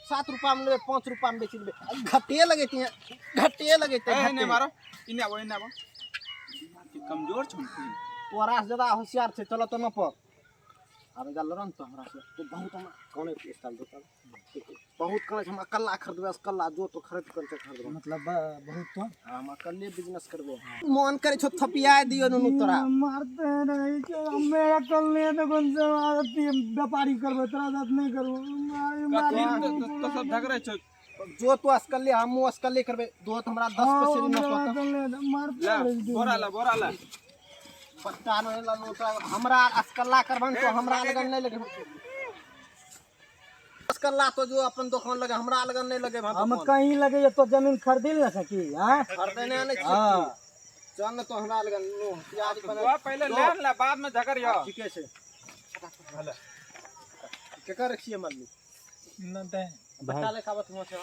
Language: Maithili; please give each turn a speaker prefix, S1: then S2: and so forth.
S1: 7 रुपा में लेबै, 5 रुपा में बेच लेबै। घटे लगैते हैं, घटे लगैते।
S2: ए
S1: घटे।
S2: नहीं मारो, इने आबो, इने आबो। दिमाग के कमजोर छौ की?
S1: तोरा से ज्यादा होशियार छै। चलो तो न पर आबे जा लड़न तो हमरा से तो बहुत हमरा कौन स्टाइल दो। बहुत करै छै हमरा कल्ला खरीदबै, कल्ला जो तो खरीद कर खरीदबै।
S3: मतलब बहुत तो
S1: हम अकेले बिजनेस करबै। मन करै छौ थपिया दियो नुनू तोरा।
S3: मारते रहै छै। हमे अकल नहीं है तो कौन से अथी व्यापारी करबै? तोरा साथ नहीं करबो।
S2: कथी तो सब झगड़ै छौ?
S1: जो तो असकल्ले, हमहूँ असकल्ले करबै। दो तो हमरा 10 पसेरी न पता।
S3: मारते
S2: ला
S3: रहै छै।
S2: बोरा ला, बोरा ला।
S1: पत्ता नहीं ललो तो हमरा असकल्ला करबन तो हमरा लगन नहीं लगे। असकल्ला तो जो अपन दुकान लगे, हमरा लगन नहीं लगे।
S3: हम कहीं लगे तो जमीन खरीद ना सकी हाँ।
S1: खरीदने नहीं। चल न तो हमरा लगन नो प्याज बना।
S2: तो पहले ले ला, बाद में झगड़ियो।
S1: ठीके छै। केकर रखिए मल्लू बच्चा ले खाबत हुआ छै।